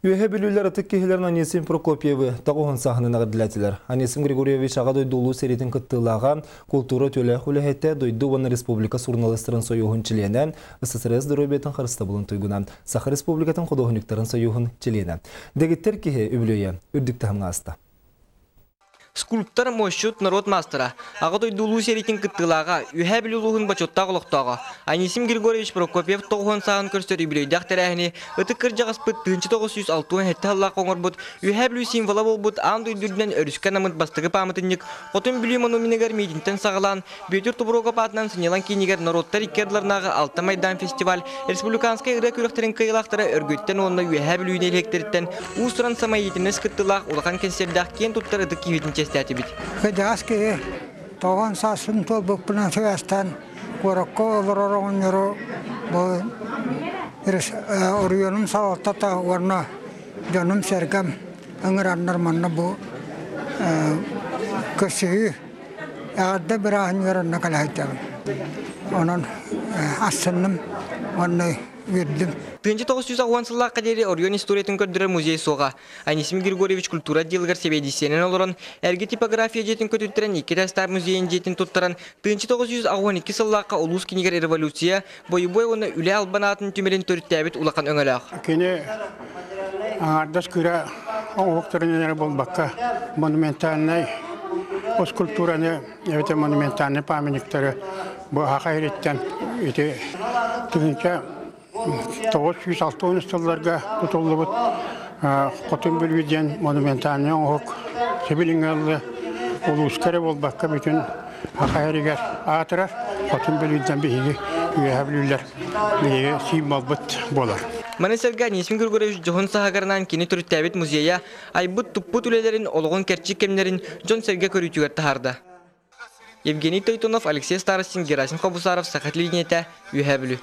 Үөһээ Бүлүүлэр ытык киһилэрин Анисим Прокопьевы 90 сааһынан эҕэрдэлээтилэр. Анисим Григорьевич Аҕа дойду Улуу сэриитин кыттыылааҕа, култуура үтүөлээх үлэһитэ, дойду уонна республика суруналыыстарын сойууһун чилиэнэ, СССР доруобуйатын харыстабылын туйгуна, Саха Республикатын худуоһунньуктарын сойууһун чилиэнэ. Дэгиттэр киһи үбүлүөйэ үрдүк таһымҥа ааста. Скульптор, муосчут, норуот маастара, Аҕа дойду Улуу сэриитин кыттыылааҕа, Үөһээ Бүлүү улууһун бочуоттаах олохтооҕо Анисим Григорьевич Прокопьев 90 сааһын көрсөр үбүлүөйдээх тэрээһини ытык кырдьаҕаспыт 1967 сыллаах оҥорбут Үөһээ Бүлүү символа буолбут аан дойду үрдүнэн өрүскэ анаммыт бастакы пааматынньык Хотун Бүлүү монуменыгар миитинтэн саҕалаан Бүөтүр Тобуруокап аатынан сынньалаҥ киинигэр норуоттар икки ардыларынааҕы Алта Майдаан фестиваль республиканскай ырыа күрэхтэрин кыайыылаахтара Өргүттэн уонна Үөһээ Бүлүү нэһилиэктэриттэн уус-уран самоидеятельность кыттыылаах улахан кэнсиэрдээх киэн туттар ытык киһибитин чиэстээтибит. Кырдьаҕас киһи тоҕон саасын туолбуппунан сыбаастаан куоракка олорор оҕонньору бу оройуонум салалтата уонна дьонум-сэргэм ыҥыраннар манна бу көрсүһүү Эҕэрдэ бырааһынньыгар онно кэлэ сылдьабын. Онон астынным уонна үөрдүм. 1990 сыллаахха диэри оройуон историятын көрдөрөр музей суоҕа. Анисим Григорьевич культура отделыгар сэбиэдиссийэнэн олорон, эргэ типография дьиэтин көтүттэрэн икки этээстээх музейын дьиэтин туттаран, 1982 сыллаахха улуус кинигэр революция, бойобуой уонна үлэ албан аатын түмэлин төрүттээбит улахан өҥөлөөх. Кини аҥаардас кыра оҥоһуктарын эрэ буолбакка, монументальнай скульптураны эбэтэр монументальнай памятниктары бу Саха сириттэн ити 1960 сылларга тутуллубут Хотун Бүлүү диэн монументальнай оҥоһук сибилиҥҥэ ыллы улууска эрэ буолбакка бүтүн Саха сиригэр аатырар. Хотун Бүлүүттэн биһиги Үөһээ Бүлүүлэр биһиги символбут буолар. Маны сэргэ Анисим Григорьевич дьоһун саһагарынан кини төрүттээбит музейа айбыт-туппут үлэлэрин олоҕун кэрчик кэмнэрин дьон-сэргэ көрүүтүгэр таһаарда. Евгений Тойтонов, Алексей Старостин, Герасим Хобусаров, Саха телевидениетэ, Үөһээ Бүлүү.